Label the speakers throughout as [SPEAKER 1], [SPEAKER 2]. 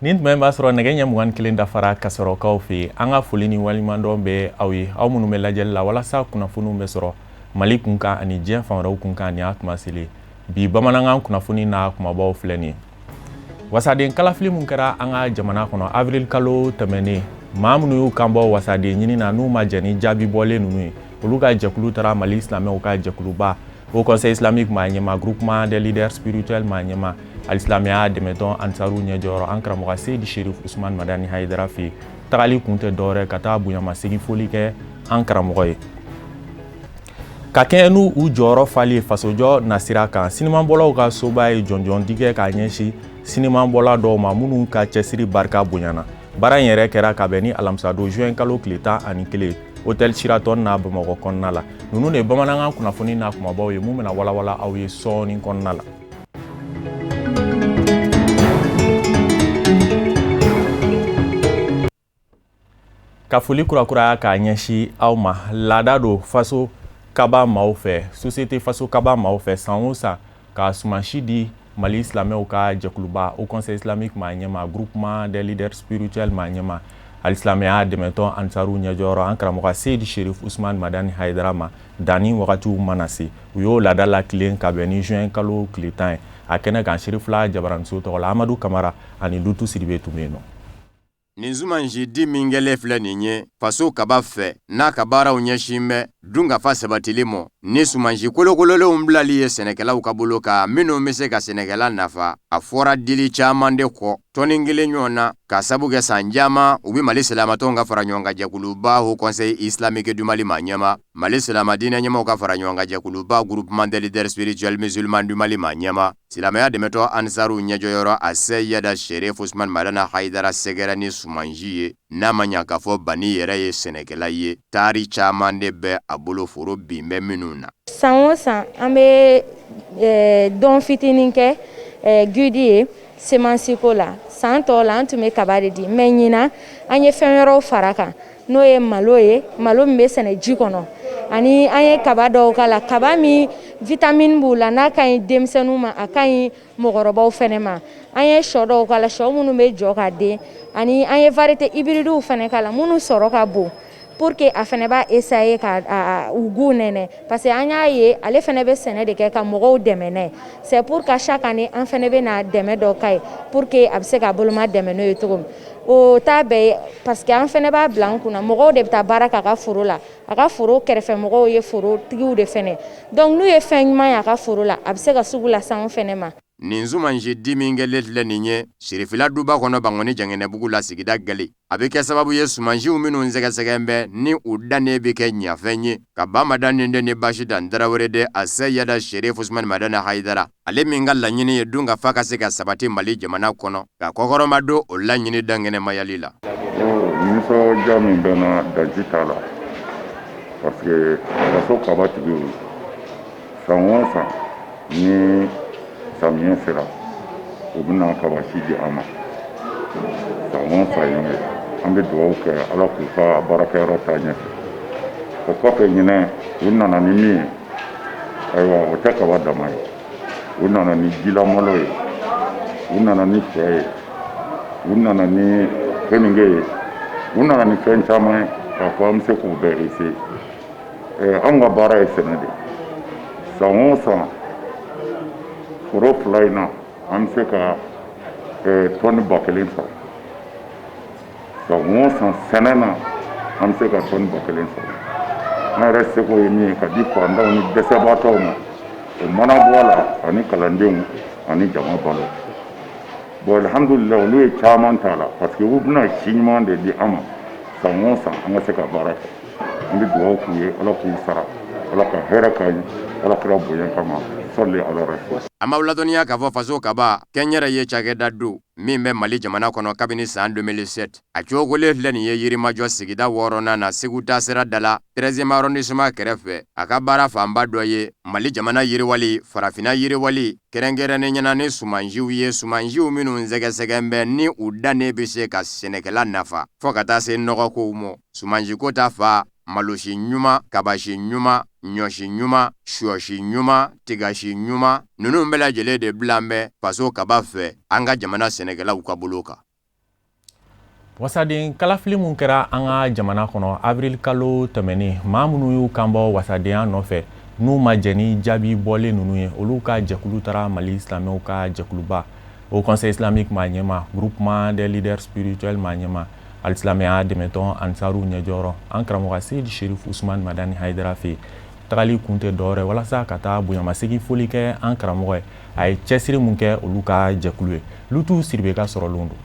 [SPEAKER 1] Nin tuma in b'a sɔrɔ nɛgɛ ɲɛ 21 dafara Kasɔrɔkaw fɛ yen. An ka foli ni waleɲumandɔn bɛ aw ye, aw minnu bɛ lajɛli la walasa kunnafoniw bɛ sɔrɔ Mali kunkan ani diɲɛ fan wɛrɛw kunkan. Nin y'a tuma selen. Bi bamanankan kunnafoni n'a kumabaw filɛ nin ye. Wasaden kalafili min kɛra an ka jamana kɔnɔ avril kalo tɛmɛnen, maa minnu y'u kanbɔ wasaden ɲini na n'u ma jɛn ni jaabi bɔlen ninnu ye, olu ka jɛkulu taara Mali silamɛw ka jɛkuluba Haut Conseil islamique maa ɲɛmaa, groupement des leaders spirituels maa ɲɛmaa, alisilamɛya dɛmɛtɔn Ansaru ɲɛjɔyɔrɔ, an karamɔgɔ Seyidi Sherif Usman Madani Hayidara fɛ yen. Tagali kun tɛ dɔwɛrɛ ka taa bonyamasegin foli kɛ an karamɔgɔ ye. Ka kɛɲɛ n'u u jɔyɔrɔ fali ye fasojɔ nasira kan, sinimabɔlaw ka soba ye jɔnjɔn di kɛ k'a ɲɛsin sinimabɔla dɔw ma minnu ka cɛsiri barika bonyana. Baara in yɛrɛ kɛra ka bɛn ni alamisadon juin kalo tile 11 hôtel Sheraton na Bamakɔ kɔnɔna la. Ninnu de ye bamanankan kunnafoni n'a kumabaw ye mun bɛna walawala aw ye sɔɔni kɔnɔna la. Ka foli kurakuraya k'a ɲɛsin aw ma. Laada don faso kaba maaw fɛ, société faso kaba maaw fɛ, san o san ka sumansi di Mali silamɛw ka jɛkuluba Haut Conseil islamique maa ɲɛmaa, groupement des leaders spirituels maa ɲɛmaa, alisilamɛya dɛmɛtɔn Ansaru ɲɛjɔyɔrɔ, an karamɔgɔ Seyidi Sherif Usman Madani Hayidara ma. Danni wagatiw mana se, u y'o laada latilen ka bɛn ni juin kalo tile 10 ye. A kɛnɛ kan, Serifula Jabaraniso tɔgɔ la, Amadu Kamara ani Lutu Sidibe tun bɛ yen nɔ.
[SPEAKER 2] Nin sumansi di min kɛlen filɛ nin ye faso kaba fɛ, n'a ka baaraw ɲɛsin bɛ dunkafa sabatili mɔ ni sumansi kolokololenw bilali ye sɛnɛkɛlaw ka bolo kan minnu bɛ se ka sɛnɛkɛla nafa, a fɔra dili caman de kɔ tɔni kelen ɲɔgɔn na, ka sabu kɛ san caman u bɛ Mali silamatɔnw ka fara ɲɔgɔn kan jɛkuluba Haut Conseil islamique du Mali maa ɲɛmaa, Mali silama diinɛ ɲɛmaaw ka fara ɲɔgɔn kan jɛkuluba Groupement des leaders spirituels musulmans du Mali maa ɲɛmaa, Silamɛya dɛmɛtɔn Ansaru ɲɛjɔyɔrɔ a Seyida Sherif Usman Madani Hayidara sɛgɛrɛ ni sumansi ye. N'a ma ɲa k'a fɔ Bani yɛrɛ ye sɛnɛkɛla ye, taari caman de bɛ a bolo foro bin bɛ minnu na.
[SPEAKER 3] San o san an bɛ don fitinin kɛ guide ye semence ko la. San tɔw la an tun bɛ kaba de di, mais ɲinan an ye fɛn wɛrɛw fara kan, n'o ye malo ye, malo min bɛ sɛnɛ ji kɔnɔ, ani an ye kaba dɔw k'a la, kaba min vitamine b'u la, n'a ka ɲi denmisɛnninw ma, a ka ɲi mɔgɔkɔrɔbaw fɛnɛ ma. An ye sɔ dɔw k'a la, sɔ minnu bɛ jɔ ka den, ani an ye variété hybridew fɛnɛ k'a la minnu sɔrɔ ka bon, pour que a fɛnɛ b'a essayer ka u goût nɛnɛ, parce que an y'a ye ale fɛnɛ bɛ sɛnɛ de kɛ ka mɔgɔw dɛmɛ n'a ye. C'est pour que chaque année an fɛnɛ bɛ na dɛmɛ dɔ k'a ye pour que a bɛ se ka boloma dɛmɛ n'o ye cogo min. O t'a bɛɛ ye, parce que an fɛnɛ b'a bila an kunna mɔgɔw de bɛ taa baara k'a ka foro la, a ka foro kɛrɛfɛ mɔgɔw ye forotigiw de fɛnɛ, donc n'u ye fɛn ɲuman ye a ka foro la, a bɛ se ka sugu lase anw fɛnɛ ma.
[SPEAKER 2] Nin sumansi di min kɛlen filɛ nin ye Sirifila duba kɔnɔ Bankɔni Janginɛbugu la sigida Gale, a bɛ kɛ sababu ye sumansiw minnu sɛgɛsɛgɛn bɛ ni u dannen bɛ kɛ ɲafɛn ye ka ba Madani den ni Basitan Tarawele de a Seyida Sherif Usman Madani Hayidara, ale min ka laɲini ye dunkafa ka se ka sabati Mali jamana kɔnɔ, ka kɔkɔrɔma don o laɲini dankɛnɛmayali la.
[SPEAKER 4] Nisɔndiya min bɛ n na, daji t'a la, parce que faso kaba tigiw, san o san ni samiyɛ sera, u bɛna kaba si di an ma. San o san ye, an bɛ dugawu kɛ Ala k'u ka baarakɛyɔrɔ taa ɲɛfɛ. O kɔfɛ, ɲinɛ u nana ni min ye, ayiwa, o tɛ kaba dama ye. U nana ni jilamalo ye, u nana ni sɛ ye, u nana ni keninge ye, u nana ni fɛn caman ye k'a fɔ an bɛ se k'u bɛɛ essayer. Anw ka baara ye sɛnɛ de. San o san, foro fila in na, an bɛ se ka tɔni 1000 sɔrɔ. San o san sɛnɛ na, an bɛ se ka tɔni 1000 sɔrɔ. An yɛrɛ seko ye min ye ka di faantanw ni dɛsɛbaatɔw ma, o mana bɔ a la, ani kalandenw ani jama balo. Bon, alhamdulillah, olu ye caman t'a la, parce que u bɛna si ɲuman de di an ma san o san, an ka se ka baara kɛ. An bɛ dugawu k'u ye, Ala k'u sara, Ala ka hɛrɛ k'an ye, Ala kira bonya kama. Sɔli ala rasul.
[SPEAKER 2] An b'aw ladɔnniya k'a fɔ Faso Kaba kɛnyɛrɛye cakɛda don min bɛ Mali jamana kɔnɔ kabini san 2007. A cogolen filɛ nin ye Yirimajɔ sigida wɔɔrɔnan na Segu taasira da la 13e arrondissement kɛrɛfɛ. A ka baara fanba dɔ ye Mali jamana yiriwali, farafinna yiriwali, kɛrɛnkɛrɛnnenya na ni sumansiw ye, sumansiw minnu sɛgɛsɛgɛn bɛ ni u dannen bɛ se ka sɛnɛkɛla nafa fo ka taa se nɔgɔkow mɔ. Sumansiko ta fan, malosi ɲuman, kabasi ɲuman, ɲɔsi ɲuman, sɔsi ɲuman, tigasi ɲuman, ninnu bɛɛ lajɛlen de bilan bɛ Faso Kaba fɛ an ka jamana sɛnɛkɛlaw ka bolo kan.
[SPEAKER 1] Wasaden kalafili min kɛra an ka jamana kɔnɔ avril kalo tɛmɛnen, maa minnu y'u kanbɔ wasadenya nɔfɛ n'u ma jɛn ni jaabi bɔlen ninnu ye, olu ka jɛkulu taara Mali silamɛw ka jɛkuluba Haut Conseil islamique maa ɲɛmaa, groupement des leaders spirituels maa ɲɛmaa, alisilamɛya dɛmɛtɔn Ansaru ɲɛjɔyɔrɔ, an karamɔgɔ Seyidi Sherif Usman Madani Hayidara fɛ yen. Tagali kun tɛ dɔwɛrɛ walasa ka taa bonyamasegin foli kɛ an karamɔgɔ ye, a ye cɛsiri mun kɛ olu ka jɛkulu ye. Lutu Siribe ka sɔrɔlenw don.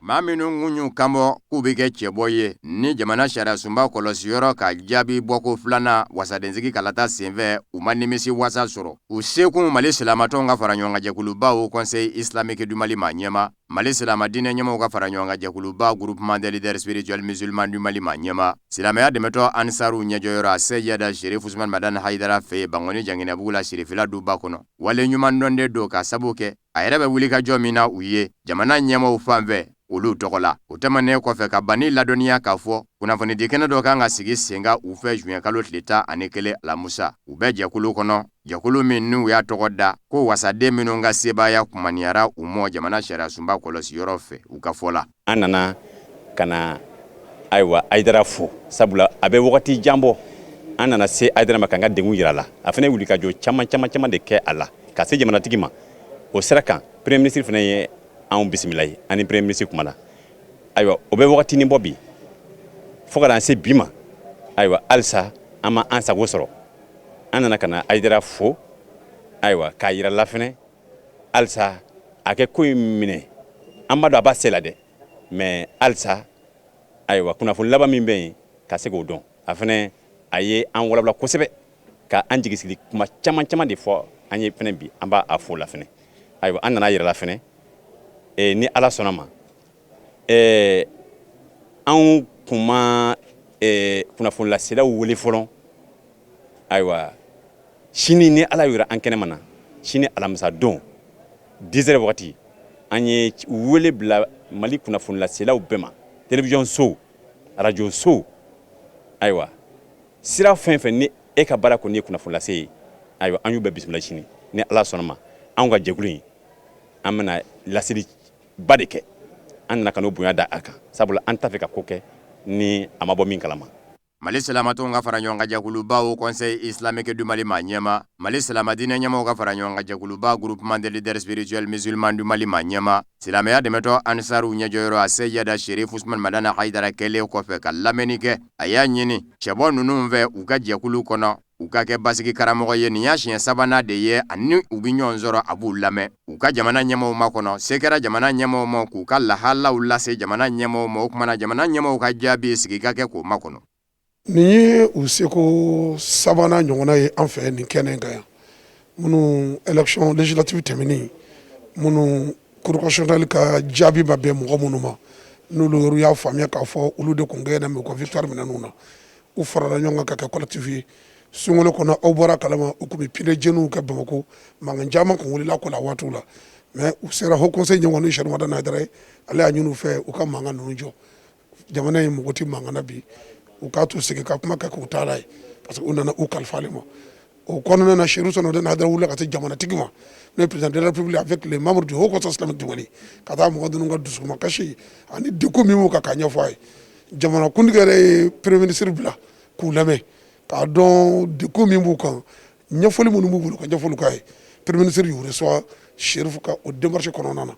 [SPEAKER 2] Maa minnu kun y'u kanbɔ k'u bɛ kɛ cɛbɔ ye ni jamana sariyasunba kɔlɔsiyɔrɔ ka jaabi bɔko filanan wasadensigi kalata senfɛ, u ma nimisi wasa sɔrɔ. U sekun Mali silamatɔnw ka faraɲɔgɔnkanjɛkuluba Haut Conseil islamique du Mali maa ɲɛmaa, Mali silama diinɛ ɲɛmaaw ka faraɲɔgɔnkan jɛkuluba groupement des leaders spirituels musulmans du Mali maa ɲɛmaa, silamɛya dɛmɛtɔn Ansaru ɲɛjɔyɔrɔ a Seyida Sherif Usman Madani Hayidara fɛ yen Bankɔni Janginɛbugu la Sirifila duba kɔnɔ. Wale ɲuman dɔn de don ka sabu kɛ a yɛrɛ bɛ wulikajɔ min na u ye jamana ɲɛmaaw fan fɛ olu tɔgɔ la. O tɛmɛnen kɔfɛ ka banni ladɔnniya k'a fɔ kunnafonidi kɛnɛ dɔ kan ka sigi sen kan u fɛ juin kalo tile 11 alamusa. U bɛ jɛkulu kɔnɔ, jɛkulu min n'u y'a tɔgɔ da ko wasaden minnu ka sebaaya kumaniyara u mɔ jamana sariyasunba kɔlɔsiyɔrɔ fɛ u ka fɔ la.
[SPEAKER 5] An nana ka na ayiwa Hayidara fo, sabula a bɛ wagati jan bɔ an nana se Hayidara ma k'an ka degun jira a la. A fana ye wulikajɔ caman caman caman de kɛ a la ka se jamanatigi ma. O sira kan, premier ministre fana ye anw bisimila ye, an ni premier ministre kumana. Ayiwa, o bɛ wagatinin bɔ bi, fo ka na se bi ma, ayiwa halisa an ma an sago sɔrɔ. An nana ka na Hayidara fo, ayiwa k'a yira la fana halisa a kɛ ko in minɛ. An b'a dɔn a b'a se la dɛ, mais halisa ayiwa kunnafoni laban min bɛ yen ka se k'o dɔn. A fana a ye an walawala kosɛbɛ ka an jigi sigi, kuma caman caman de fɔ an ye fana bi, an b'a fo la fana. Ayiwa, an nana yɛrɛ la fana ni Ala sɔnna ma, anw kun ma kunnafonilaselaw wele fɔlɔ. Ayiwa, sini ni Ala yɛrɛ an kɛnɛma na, sini alamisa don 10 heures wagati, an ye wele bila Mali kunnafonilaselaw bɛɛ ma, télévision so, radio so, ayiwa sira fɛn fɛn ni e ka baara kɔni ye kunnafonilase ye, ayiwa an y'u bɛɛ bisimila sini ni Ala sɔnna ma. Anw ka jɛkulu in, an bɛna laseli ba de kɛ. An nana ka n'o bonya da a kan, sabula an t'a fɛ ka ko kɛ ni a ma bɔ min kalama.
[SPEAKER 2] Mali silamatɔnw ka faraɲɔgɔnkanjɛkuluba Haut Conseil islamique du Mali maa ɲɛmaa, Mali silama diinɛ ɲɛmaaw ka faraɲɔgɔnkanjɛkuluba groupement des leaders spirituels musulmans du Mali maa ɲɛmaa, silamɛya dɛmɛtɔn Ansaru ɲɛjɔyɔrɔ a Seyida Sherif Usman Madani Hayidara kɛlen kɔfɛ ka lamɛnni kɛ, a y'a ɲini cɛbɔ ninnu fɛ u ka jɛkulu kɔnɔ, u ka kɛ basigi karamɔgɔ ye. Nin y'a siɲɛ sabanan de ye ani u bɛ ɲɔgɔn sɔrɔ, a b'u lamɛn, u ka jamana ɲɛmaaw makɔnɔ. Se kɛra jamana ɲɛmaaw ma k'u ka lahalaw lase jamana ɲɛmaaw ma. O tuma na jamana ɲɛmaaw ka jaabi sigi ka kɛ k'o makɔnɔ.
[SPEAKER 6] Nin ye u seko sabanan ɲɔgɔnna ye an fɛ nin kɛnɛ kan yan. Minnu élection législative tɛmɛnen, minnu cour constitutionnelle ka jaabi ma bɛn mɔgɔ minnu ma, n'olu yɛrɛ y'a faamuya k'a fɔ olu de tun gagné, mais u ka victoire minɛn'u na, u farala ɲɔgɔn kan ka kɛ collectif ye. Sunkalo kɔnɔ, aw bɔra kalama, u tun bɛ pneu jeniw kɛ Bamakɔ, mankan caman kun wulila ko la waatiw la, mais u sera haut conseil ɲɛmɔgɔ ni Cheick Madani Hayidara ye. Ale y'a ɲini u fɛ u ka mankan ninnu jɔ. Jamana in mɔgɔ tɛ mankan na bi, u k'a to sigi ka kuma kɛ k'u taa ye, parce que u nana u kalifa ale ma. O kɔnɔna na, Chérif Ousmane Madani Hayidara wulila ka se jamanatigi ma, n'o ye président de la République, avec les membres du Haut Conseil islamique du Mali, ka taa mɔgɔ ninnu ka dusumakasi ani degun min b'u kan k'a ɲɛfɔ a ye. Jamanakuntigi yɛrɛ ye premier ministre bila k'u lamɛn, k'a dɔn degun min b'u kan, ɲɛfɔli minnu b'u bolo ka ɲɛfɔli k'a ye. Premier ministre y'u reçoit Chérif ka o démarche kɔnɔna na.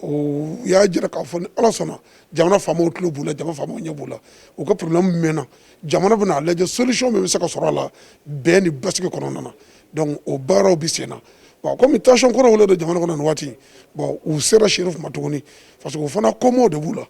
[SPEAKER 6] O y'a jira k'a fɔ ni Ala sɔnna, jamana faamaw tulo b'u la, jamana faamaw ɲɛ b'u la. U ka problème mɛnna, jamana bɛna a lajɛ solution min bɛ se ka sɔrɔ a la bɛn ni basigi kɔnɔna na. Donc o baaraw bɛ sen na. Bon, komi tension kɔrɔ wele don jamana kɔnɔ nin waati, bon, u sera Chérif ma tuguni, parce que o fana kɔmɔw de b'u la.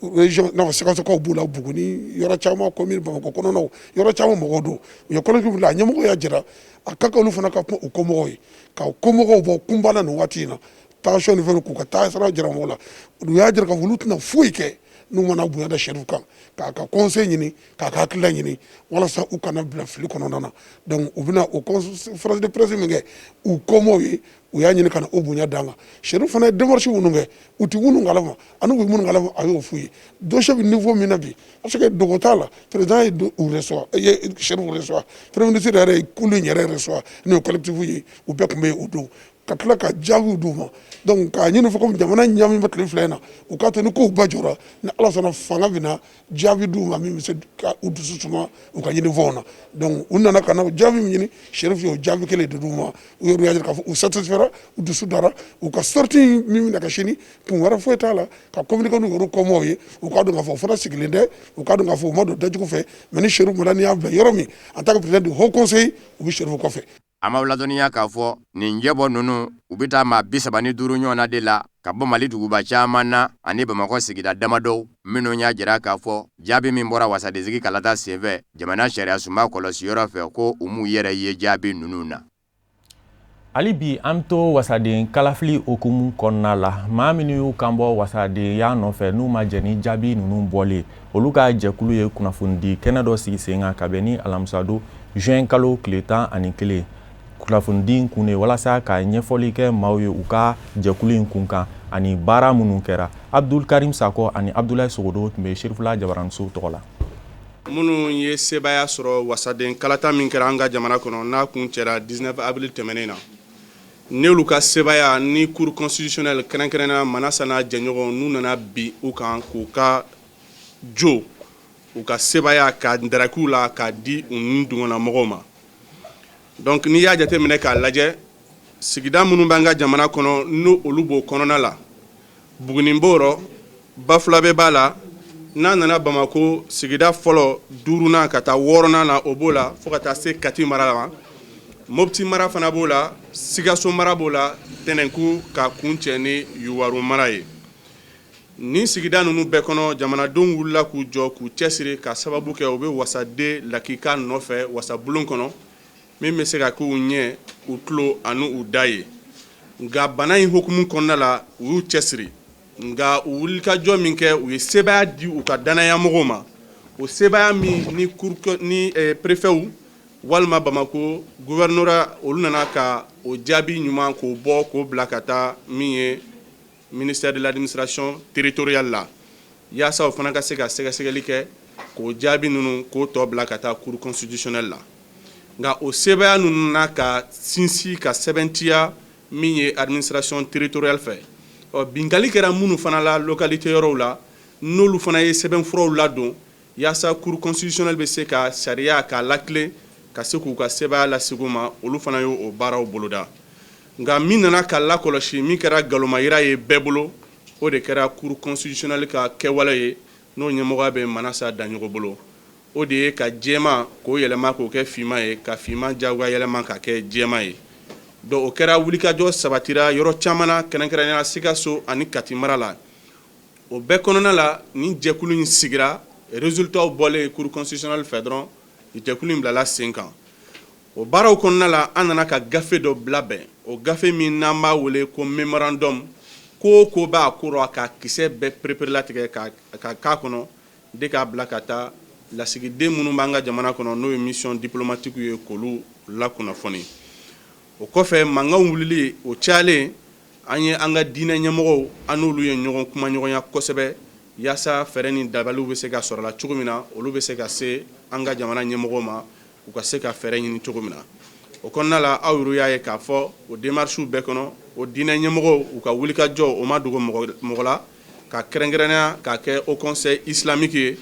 [SPEAKER 6] Région n'a fɔ Sikasokaw b'u la, Buguni, yɔrɔ caman, commune Bamakɔ kɔnɔnaw, yɔrɔ caman mɔgɔw don. U ye collectif bila, a ɲɛmɔgɔ y'a jira a ka kan olu fana ka kuma u kɔmɔgɔw ye, ka kɔmɔgɔw bɔ kunba la nin waati in na, tension ni fɛnw, k'u ka taasira jira mɔgɔw la. U y'a jira k'a fɔ olu tɛna foyi kɛ n'u mana bonya da Cherif kan, k'a ka conseil ɲini, k'a ka hakilila ɲini, walasa u kana bila fili kɔnɔna na. Donc u bɛna o conférence de presse min kɛ u kɔmɔw ye, u y'a ɲini ka na o bonya d'an kan. Cherif fana ye démarche minnu kɛ, u tɛ minnu kalama ani u bɛ minnu kalama, a y'o f'u ye. Dossier bɛ niveau min na bi, parce que dogo t'a la, président ye u reçoit, ye Cherif reçoit, premier ministre yɛrɛ ye kulu in yɛrɛ reçoit, n'o ye collectif ye, u bɛɛ tun bɛ yen o don, ka tila ka jaabiw d'u ma. Donc k'a ɲini fɔ komi jamana ɲami bɛ tile 2 in na, u k'a to ni kow ba jɔra, ni Ala sɔnna, fanga bɛna jaabi d'u ma min bɛ se ka u dusu suma u ka ɲinifɛnw na. Donc u nana ka na jaabi min ɲini, Cherif y'o jaabi kelen de d'u ma. U yɛrɛ y'a jira k'a fɔ u satisfait, u dusu dara u ka sortie min bɛna kɛ sini. Kun wɛrɛ foyi t'a la, ka communiquer n'u yɛrɛ kɔmɔw ye, u k'a dɔn k'a fɔ u fana sigilen tɛ, u k'a dɔn k'a fɔ u ma don dajugu fɛ. Mais ni Cherif Madani y'a bila yɔrɔ min en tant que président du haut conseil, u bɛ Cherif kɔfɛ.
[SPEAKER 2] A m'aw ladɔnniya k'a fɔ nin jɛbɔ ninnu, u bɛ taa maa 35 ɲɔgɔn na de la ka bɔ Mali duguba caman na ani Bamakɔ sigida damadɔw, minnu y'a jira k'a fɔ jaabi min bɔra wasadensigi kalata senfɛ jamana sariya sunba kɔlɔsiyɔrɔ fɛ, ko u m'u yɛrɛ ye jaabi ninnu na.
[SPEAKER 1] Hali bi an bɛ to wasaden kalafili hukumu kɔnɔna la. Maa minnu y'u kan bɔ wasadenya nɔfɛ, n'u ma jɛn ni jaabi ninnu bɔlen, olu ka jɛkulu ye kunnafonidi kɛnɛ dɔ sigi sen kan ka bɛn ni alamisadon juin kalo tile 11. Kunnafonidi kun de walasa ka ɲɛfɔli kɛ maaw ye u ka jɛkulu in kun kan ani baara minnu kɛra. Abdul Karim Sakɔ ani Abdoulaye Sogodo tun bɛ Serifula Jabaraniso tɔgɔ la.
[SPEAKER 7] Minnu ye sebaaya sɔrɔ wasaden kalata min kɛra an ka jamana kɔnɔ, n'a kun cɛra 19 avril tɛmɛnen na, n'olu ka sebaaya ni cour constitutionnelle, kɛrɛnkɛrɛnnenya Manasa n'a jɛɲɔgɔn, n'u nana bin u kan k'u ka jo, u ka sebaaya ka darakiw la k'a di u ni dungɔnamɔgɔw ma. Donc n'i y'a jateminɛ k'a lajɛ, sigida minnu b'an ka jamana kɔnɔ, n'o olu b'o kɔnɔna la, Buguni b'o rɔ, Bafulabɛ b'a la, n'a nana Bamakɔ, sigida fɔlɔ duurunan ka taa wɔɔrɔnan na, o b'o la, fo ka taa se Kati mara ma, Mopti mara fana b'o la, Sikaso mara b'o la, Tɛnɛnku ka kuncɛ ni Yuwaru mara ye. Nin sigida ninnu bɛɛ kɔnɔ, jamanadenw wulila k'u jɔ k'u cɛsiri ka sababu kɛ u bɛ wasaden lakika nɔfɛ wasabulon kɔnɔ min bɛ se ka k'u ɲɛ, u tulo ani u da ye. Nka bana in hukumu kɔnɔna la, u y'u cɛsiri, nka u wulikajɔ min kɛ, u ye sebaaya di u ka dannayamɔgɔw ma, o sebaaya min ni ni préfetw walima Bamakɔ gouvernorat, olu nana ka o jaabi ɲuman k'o bɔ k'o bila ka taa min ye ministère de l'administration territoriale la, yaasa o fana ka se ka sɛgɛsɛgɛli kɛ k'o jaabi ninnu k'o tɔ bila ka taa cour constitutionnelle la. Nka o sebaaya ninnu na ka sinsin ka sɛbɛntiya min ye administration territoriale fɛ, ɔ binkali kɛra minnu fana la localité yɔrɔw la, n'olu fana ye sɛbɛnfuraw ladon yaasa cour constitutionnelle bɛ se ka sariya k'a latilen ka se k'u ka sebaaya lasegin u ma, olu fana y'o baaraw boloda. Nka min nana ka lakɔlɔsi, min kɛra galomayira ye bɛɛ bolo, o de kɛra cour constitutionnelle ka kɛwale ye, n'o ɲɛmɔgɔya bɛ Manasa Daɲɔgɔ bolo. O de ye ka jɛman k'o yɛlɛma k'o kɛ finman ye, ka finman jagoya yɛlɛma ka kɛ jɛman ye. Donc o kɛra wulikajɔ sabatira yɔrɔ caman na, kɛrɛnkɛrɛnnenya Sikaso ani Kati mara la. O bɛɛ kɔnɔna la, nin jɛkulu in sigira. Résultat bɔlen cour constitutionnelle fɛ dɔrɔn, jɛkulu in bilala sen kan. O baaraw kɔnɔna la, an nana ka gafe dɔ labɛn, o gafe min n'an b'a wele ko mémorandum. Ko o ko b'a kɔrɔ, ka kisɛ bɛɛ pereperelatigɛ ka k'a kɔnɔ de, k'a bila ka taa lasigiden minnu b'an ka jamana kɔnɔ, n'o ye mission diplomatique ye, k'olu lakunnafoni. O kɔfɛ, mankanw wulili o cayalen, an ye an ka diinɛ ɲɛmɔgɔw, an n'olu ye ɲɔgɔn kumaɲɔgɔnya kosɛbɛ, yaasa fɛɛrɛ ni dabaliw bɛ se ka sɔrɔ la cogo min na, olu bɛ se ka se an ka jamana ɲɛmɔgɔw ma, u ka se ka fɛɛrɛ ɲini cogo min na. O kɔnɔna la, aw yɛrɛ y'a ye k'a fɔ o démarches bɛɛ kɔnɔ, o diinɛ ɲɛmɔgɔw, u ka wulikajɔ, o ma dogo mɔgɔ la, ka kɛrɛnkɛrɛnnenya k'a kɛ Haut Conseil islamique ye.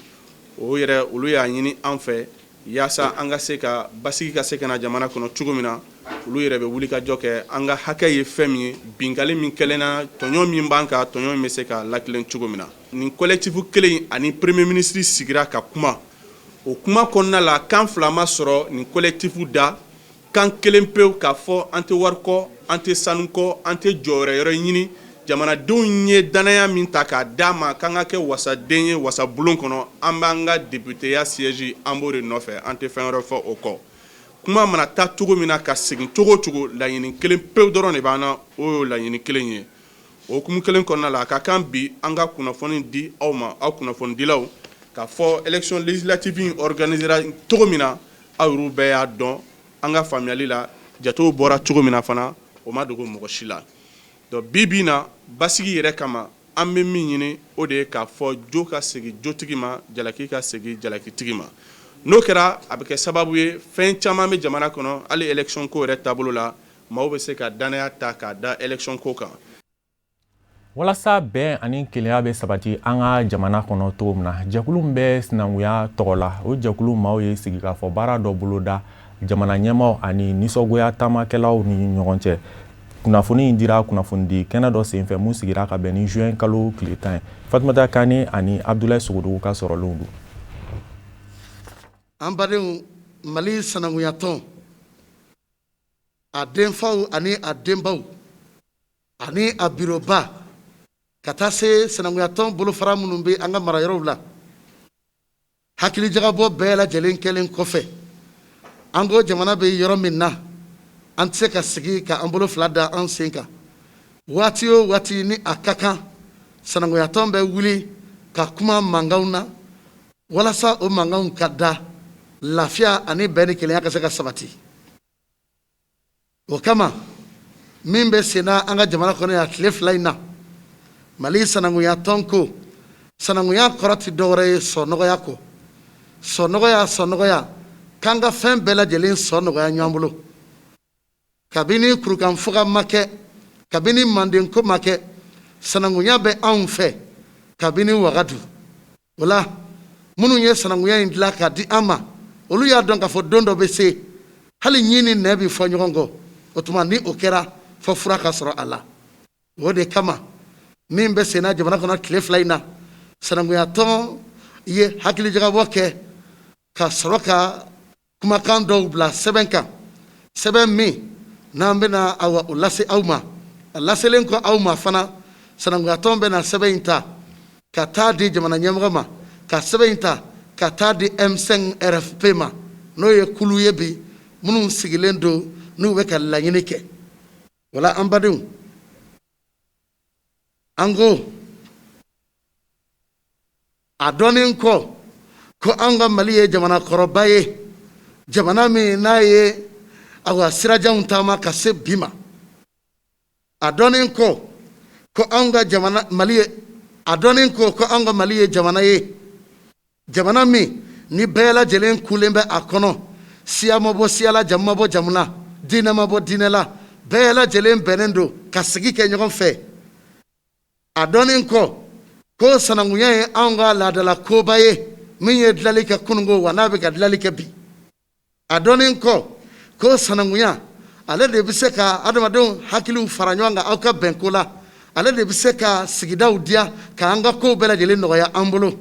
[SPEAKER 7] O yɛrɛ, olu y'a ɲini an fɛ yaasa an ka se ka basigi ka se ka na jamana kɔnɔ cogo min na, olu yɛrɛ bɛ wulikajɔ kɛ an ka hakɛ ye fɛn min ye, binkali min kɛlen na, tɔɲɔ min b'an kan, tɔɲɔ min bɛ se ka latilen cogo min na. Nin collectif kelen ani premier ministre sigira ka kuma. O kuma kɔnɔna la, kan fila ma sɔrɔ nin collectif da, kan kelen pewu k'a fɔ an tɛ wari kɔ, an tɛ sanu kɔ, an tɛ jɔyɔrɔ yɔrɔ ɲini. Jamanadenw ye dannaya min ta k'a d'an ma k'an ka kɛ wasaden ye wasabulon kɔnɔ, an b'an ka députéya siège, an b'o de nɔfɛ, an tɛ fɛn wɛrɛ fɔ o kɔ. Kuma mana taa cogo min na ka segin cogo o cogo, laɲini kelen pewu dɔrɔn de b'an na, o y'o laɲini kelen ye. O hukumu kelen kɔnɔna la, a ka kan bi an ka kunnafoni di aw ma, aw kunnafonidilaw, k'a fɔ élection législative in organisera cogo min na, aw yɛrɛw bɛɛ y'a dɔn. An ka faamuyali la, jatew bɔra cogo min na fana, o ma dogo mɔgɔ si la. Donc bi bi na, basigi yɛrɛ kama, an bɛ min ɲini, o de ye k'a fɔ jo ka segin jotigi ma, jalaki ka segin jalakitigi ma. N'o kɛra, a bɛ kɛ sababu ye, fɛn caman bɛ jamana kɔnɔ, hali élection ko yɛrɛ taabolo la, maaw bɛ se ka dannaya ta k'a da élection ko kan.
[SPEAKER 1] Walasa bɛn ani kelenya bɛ sabati an ka jamana kɔnɔ cogo min na, jɛkulu min bɛ sinankunya tɔgɔ la, o jɛkulu maaw ye sigikafɔ baara dɔ boloda jamana ɲɛmaaw ani nisɔngoya taamakɛlaw ni ɲɔgɔn cɛ. Kunnafoni in dira kunnafonidi kɛnɛ dɔ senfɛ mun sigira ka bɛn ni juin kalo tile 10 ye. Fatumata Kane ani Abdoulaye Sogodogo ka sɔrɔlenw don.
[SPEAKER 8] An badenw, Mali sanankuyatɔn, a denfaw ani a denbaw ani a biroba, ka taa se sanankuyatɔn bolofara minnu bɛ an ka marayɔrɔw la, hakilijagabɔ bɛɛ lajɛlen kɛlen kɔfɛ, an ko jamana bɛ yɔrɔ min na, an tɛ se ka sigi ka an bolo fila da an sen kan. Waati o waati ni a ka kan, sanankuyatɔn bɛ wuli ka kuma mankanw na walasa o mankanw ka da, lafiya ani bɛn ni kelenya ka se ka sabati. O kama, min bɛ senna an ka jamana kɔnɔ yan tile 2 in na, Mali sanankunya tɔn ko sanankunya kɔrɔ tɛ dɔwɛrɛ ye sɔnɔgɔya kɔ. Sɔnɔgɔya, sɔnɔgɔya, k'an ka fɛn bɛɛ lajɛlen sɔn nɔgɔya ɲɔgɔn bolo. Kabini kurukanfuga ma kɛ, kabini mandenko ma kɛ, sanankunya bɛ anw fɛ kabini Wagadu. O la, minnu ye sanankunya in dilan k'a di an ma, olu y'a dɔn k'a fɔ don dɔ bɛ se, hali ɲin ni nɛ bɛ fɔ ɲɔgɔn kɔ. O tuma, ni o kɛra, fɔ fura ka sɔrɔ a la. O de kama, min bɛ senna jamana kɔnɔ tile 2 in na, sanankunya tɔn ye hakilijagabɔ kɛ ka sɔrɔ ka kumakan dɔw bila sɛbɛn kan, sɛbɛn min n'an bɛna awa o lase aw ma. A laselen kɔ aw ma fana, sanankuyatɔn bɛna sɛbɛn in ta ka taa di jamana ɲɛmɔgɔ ma, ka sɛbɛn in ta ka taa di M5 RFP ma, n'o ye kulu ye bi minnu sigilen don n'u bɛ ka laɲini kɛ. Wala an badenw, an ko a dɔnnen kɔ ko an ka Mali ye jamana kɔrɔba ye, jamana min n'a ye awa sirajanw taama ka se bi ma. A dɔnnen kɔ ko an ka jamana Mali ye, a dɔnnen kɔ ko an ka Mali ye jamana ye, jamana min ni bɛɛ lajɛlen kulen bɛ a kɔnɔ, siya ma bɔ siya la, jamu ma bɔ jamu la, diinɛ ma bɔ diinɛ la, bɛɛ lajɛlen bɛnnen don ka sigi kɛ ɲɔgɔn fɛ. A dɔnnen kɔ ko sanankunya ye anw ka laadala koba ye min ye dilali kɛ kununko, wa n'a bɛ ka dilali kɛ bi. A dɔnnen kɔ ko sanankunya, ale de bɛ se ka adamadenw hakiliw fara ɲɔgɔn kan aw ka bɛnko la, ale de bɛ se ka sigidaw diya, k'an ka kow bɛɛ lajɛlen nɔgɔya an bolo.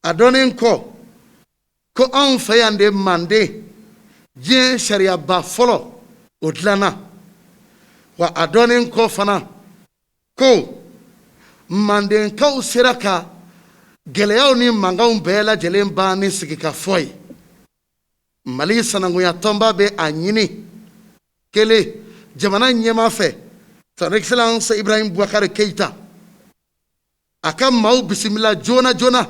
[SPEAKER 8] A dɔnnen kɔ ko anw fɛ yan de Manden diɲɛ sariyaba fɔlɔ o dilanna, wa a dɔnnen kɔ fana ko Mandenkaw sera ka gɛlɛyaw ni mankanw bɛɛ lajɛlen ban ni sigikafɔ ye. Mali sanankunya tɔnba bɛ a ɲini kelen jamana ɲɛmaa fɛ, Son Excellence Ibrahim Boubacar Keïta, a ka maaw bisimila joona joona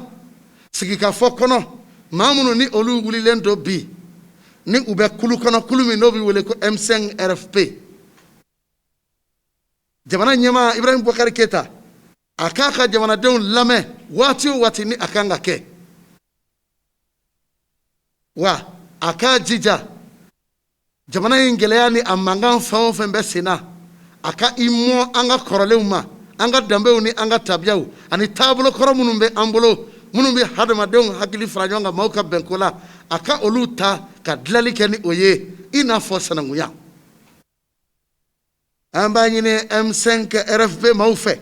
[SPEAKER 8] sigikafɔ kɔnɔ, maa minnu ni olu wulilen don bi ni u bɛ kulu kɔnɔ, kulu min n'o bɛ wele ko M5 RFP. Jamana ɲɛmaa Ibrahim Boubacar Keïta, a k'a ka jamanadenw lamɛn waati o waati ni a kan ka kɛ, wa a k'a jija jamana in gɛlɛya ni a mankan fɛn o fɛn bɛ sen na, a ka i mɔ an ka kɔrɔlenw ma, an ka danbew ni an ka tabiyaw ani taabolo kɔrɔ minnu bɛ an bolo, minnu bɛ hadamadenw hakili fara ɲɔgɔn kan maaw ka bɛnko la, a ka olu ta ka dilali kɛ ni o ye, i n'a fɔ sanankunya. An b'a ɲini M5 RFP maaw fɛ,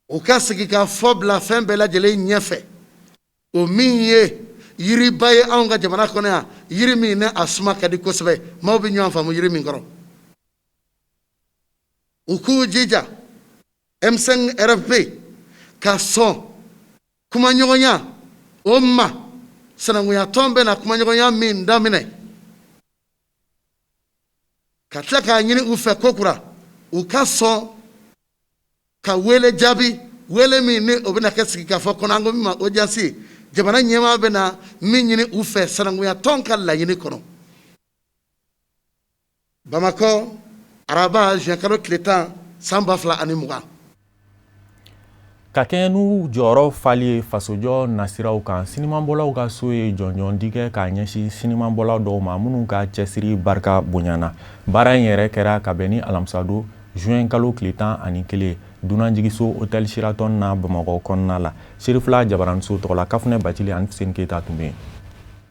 [SPEAKER 8] u ka sigi ka fɔ bila fɛn bɛɛ lajɛlen ɲɛfɛ, o min ye yiriba ye anw ka jamana kɔnɔ yan, yiri min ni a suma ka di kosɛbɛ, maaw bɛ ɲɔgɔn faamu yiri min kɔrɔ. U k'u jija M5 RFP ka sɔn kumaɲɔgɔnya o ma, sinankunya tɔn bɛna kumaɲɔgɔnya min daminɛ, ka tila k'a ɲini u fɛ kokura u ka sɔn ka wele jaabi, wele min ni o bɛna kɛ sigikafɔ kɔnɔ, an ko min ma audience, jamana ɲɛmaa bɛna min ɲini u fɛ sinankunya tɔn ka laɲini kɔnɔ. Bamakɔ, araba, juin kalo tile 10, san 2020.
[SPEAKER 1] Ka kɛɲɛ n'u jɔyɔrɔ fali ye fasojɔ nasiraw kan, sinimabɔlaw ka so ye jɔnjɔn di kɛ k'a ɲɛsin sinimabɔlaw dɔw ma minnu ka cɛsiri barika bonyana. Baara in yɛrɛ kɛra ka bɛn ni alamisadon juin kalo tile 11 dunanjigiso Hôtel Sheraton na Bamakɔ kɔnɔna la. Serifila Jabaraniso tɔgɔla, Kafunɛ Bacili ani Fuseni Keyita tun bɛ yen.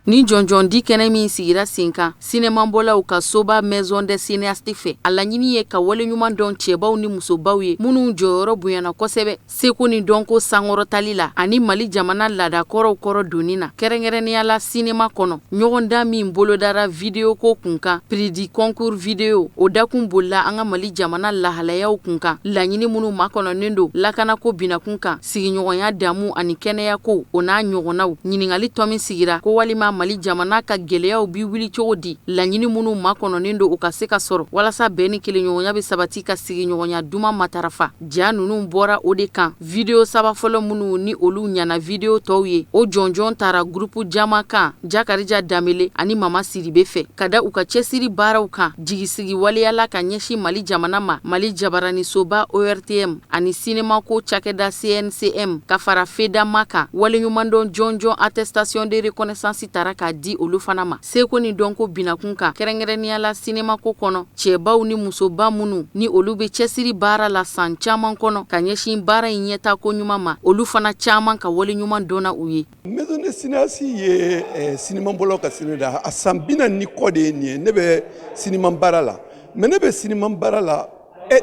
[SPEAKER 9] Ni jɔnjɔn di kɛnɛ min sigira sen kan sinemabɔlaw ka soba Maison des Cinéastes fɛ, a laɲini ye ka waleɲuman dɔn cɛbaw ni musobaw ye minnu jɔyɔrɔ bonyana kosɛbɛ seko ni dɔnko sankɔrɔtali la ani Mali jamana laadakɔrɔw kɔrɔ donni na, kɛrɛnkɛrɛnnenya la sinema kɔnɔ. Ɲɔgɔndan min bolodara video ko kunkan, prix du concours vidéo, o dakun bolila an ka Mali jamana lahalayaw kunkan, laɲini minnu makɔnɔnen don lakanako binakun kan, sigiɲɔgɔnya damu ani kɛnɛyako, o n'a ɲɔgɔnnaw. Ɲininkali tɔ min sigira ko walima Mali jamana ka gɛlɛyaw bi wuli cogo di, laɲini minnu makɔnɔnen don u ka se ka sɔrɔ walasa bɛn ni kelenɲɔgɔnya bɛ sabati ka sigiɲɔgɔnya duman matarafa. Ja ninnu bɔra o de kan. Video saba fɔlɔ minnu ni olu ɲana video tɔw ye, o jɔnjɔn tara gurupu jama kan Jakarija Danbele ani Mama Sidibe fɛ, ka da u ka cɛsiri baaraw kan jigisigi waleyala ka ɲɛsin Mali jamana ma. Mali jabaranisoba ORTM ani sinemako cakɛda CNCM ka fara FEDAMA kan, waleɲumandɔn jɔnjɔn attestation de reconnaissance tara k'a di olu fana ma seko ni dɔnko binakun kan, kɛrɛnkɛrɛnnenya la sinemako kɔnɔ, cɛbaw ni musoba minnu ni olu bɛ cɛsiri baara la san caman kɔnɔ ka ɲɛsin baara in ɲɛtaako ɲuman ma, olu fana caman ka waleɲuman dɔnna u ye.
[SPEAKER 10] Maison des Cinéastes ye sinimabɔlaw ka sini da a san 40 ni kɔ de ye nin ye. Ne bɛ sinima baara la, mais ne bɛ sinima baara la,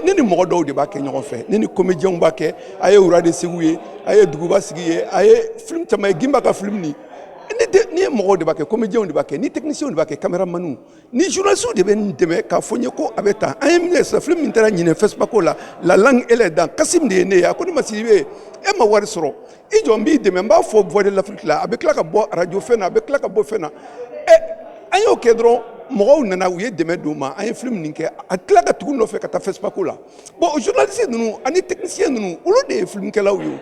[SPEAKER 10] ne ni mɔgɔ dɔw de b'a kɛ ɲɔgɔn fɛ. Ne ni comédiens b'a kɛ. A ye Roi de Segu ye, a ye Duguba sigi ye, a ye film caman ye, Gimba ka film ni ni ye. Mɔgɔw de b'a kɛ, comédiens de b'a kɛ, ni techniciens de b'a kɛ, caméramanw ni journalistes de bɛ n dɛmɛ k'a fɔ n ye ko a bɛ tan. An ye min kɛ sisan, film min taara ɲinɛ FESPACO la, La langue et les dents, Kasim de ye ne ye. A ko ne ma: "Sidibe, e ma wari sɔrɔ, i jɔ, n b'i dɛmɛ, n b'a fɔ Voix de l'Afrique la, a bɛ tila ka bɔ radio fɛn na, a bɛ tila ka bɔ fɛn na." Ɛ, an y'o kɛ dɔrɔn, mɔgɔw nana, u ye dɛmɛ d'u ma, an ye film nin kɛ, a tila ka tugu nɔfɛ ka taa FESPACO la. Bon, journaliste ninnu ani technicien ninnu, olu de ye filmkɛlaw ye.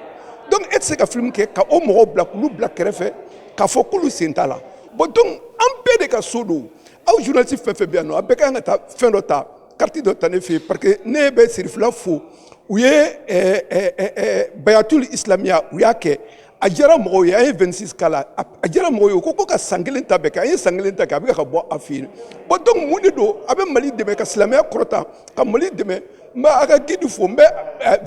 [SPEAKER 10] Donc e tɛ se ka film kɛ ka o mɔgɔw bila, k'olu bila kɛrɛfɛ k'a fɔ k'olu sen t'a la. Bon, donc an bɛɛ de ka so don. Aw journaliste fɛn fɛn bɛ yan nɔ, a bɛɛ ka kan ka taa fɛn dɔ ta, carte dɔ ta ne fɛ yen, parce que ne bɛ Sirifila fo. U ye Bayatul Islamiya, u y'a kɛ, a diyara mɔgɔw ye. An ye 26 k'a la, a diyara mɔgɔw ye. U ko ka san kelen ta bɛɛ kɛ, an ye san kelen ta kɛ, a bɛ ka bɔ a fɛ yen. Bon, donc mun de don? A bɛ Mali dɛmɛ ka silamɛya kɔrɔta, ka Mali dɛmɛ. N bɛ a ka guide fo. N bɛ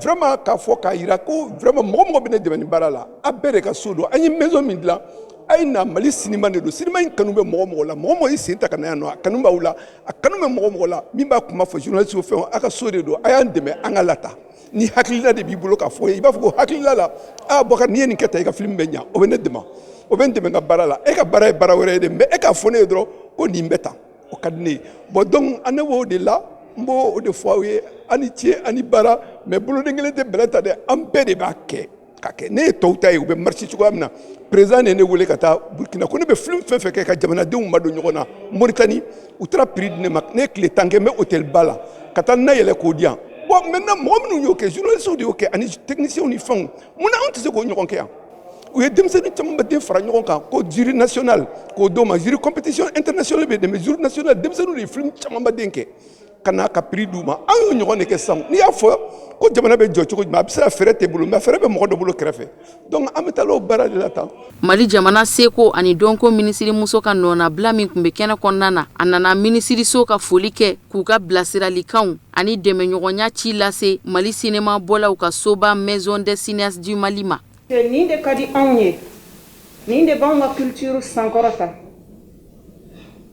[SPEAKER 10] vraiment k'a fɔ k'a yira ko vraiment mɔgɔ mɔgɔ bɛ ne dɛmɛ nin baara la, a bɛɛ de ka so don. An ye maison min dilan, a ye na, Mali sinima de don. Sinima in kanu bɛ mɔgɔ mɔgɔ la, mɔgɔ mɔgɔ y'i sen ta ka na yan nɔ, a kanu b'aw la, a kanu bɛ mɔgɔ mɔgɔ la min b'a kuma fɔ, journaliste fɛn, a ka so de don. A y'an dɛmɛ an ka lata. Ni hakilina de b'i bolo k'a fɔ, i b'a fɔ ko hakilina la: "Aa Bɔkari, n'i ye nin kɛ tan, i ka film bɛ ɲa." O bɛ ne dɛmɛ, o bɛ n dɛmɛ n ka baara la. E ka baara ye baara wɛrɛ ye dɛ, mais e k'a fɔ ne ye dɔrɔn ko nin bɛ tan, o ka di ne ye. Bon, donc ne b'o de la, n b'o de fɔ aw ye. A ni ce, a ni baara. Mais boloden kelen tɛ bɛlɛ ta dɛ, an bɛɛ de b'a kɛ ka kɛ. Ne ye tɔw ta ye, u bɛ marcher cogoya min na. Président de ne wele ka taa Burkina ko ne bɛ film fɛn fɛn kɛ ka jamanadenw madon ɲɔgɔn na. Moritani, u taara prix di ne ma. Ne ye tile 10 kɛ, n bɛ hôtel ba la ka taa na yɛlɛ k'o di yan. Bon, maintenant mɔgɔ minnu y'o kɛ, journalistes de y'o kɛ ani techniciens ni fɛnw. Munna anw tɛ se k'o ɲɔgɔn kɛ yan? U ye denmisɛnnin caman bɛ den fara ɲɔgɔn kan ko jury national k'o d'o ma. Jury compétition internationale bɛ yen, mais jury national, denmisɛnninw de ye film caman ba den kɛ ka na ka prix d'u ma. An y'o ɲɔgɔn de kɛ sisan. N'i y'a fɔ ko jamana bɛ jɔ cogo jumɛn, a bɛ se ka fɛɛrɛ t'e bolo, mais fɛɛrɛ bɛ mɔgɔ dɔ bolo kɛrɛfɛ. Donc an bɛ taa o baara de la tan.
[SPEAKER 9] Mali jamana seko ani dɔnko minisirimuso ka nɔnabila min tun bɛ kɛnɛ kɔnɔna na, a nana minisiriso ka foli kɛ k'u ka bilasiralikanw ani dɛmɛɲɔgɔnya ci lase Mali sinema bɔlaw ka soba Maison des Cinéastes du Mali ma.
[SPEAKER 11] Nin de ka di anw ye, nin de b'anw ka culture sankɔrɔta,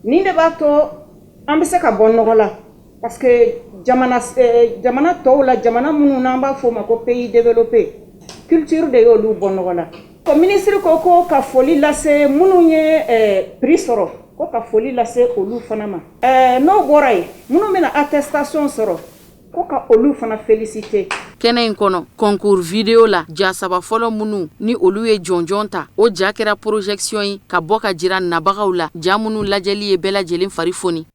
[SPEAKER 11] nin de b'a to an bɛ se ka bɔ nɔgɔ la, parce que jamana jamana tɔw la, jamana minnu n'an b'a fɔ o ma ko pays développé, culture de y'olu bɔ nɔgɔ la. Ko minisiri ko ka foli lase minnu ye prix sɔrɔ, ko ka foli lase olu fana ma. N'o bɔra yen, minnu bɛna attestation sɔrɔ. Ko ka olu fana féliciter.
[SPEAKER 9] Kɛnɛ in kɔnɔ, concours vidéo la, ja saba fɔlɔ minnu ni olu ye jɔnjɔn ta, o ja kɛra projection ye ka bɔ ka jira nabagaw la, ja minnu lajɛli ye bɛɛ lajɛlen fari foni.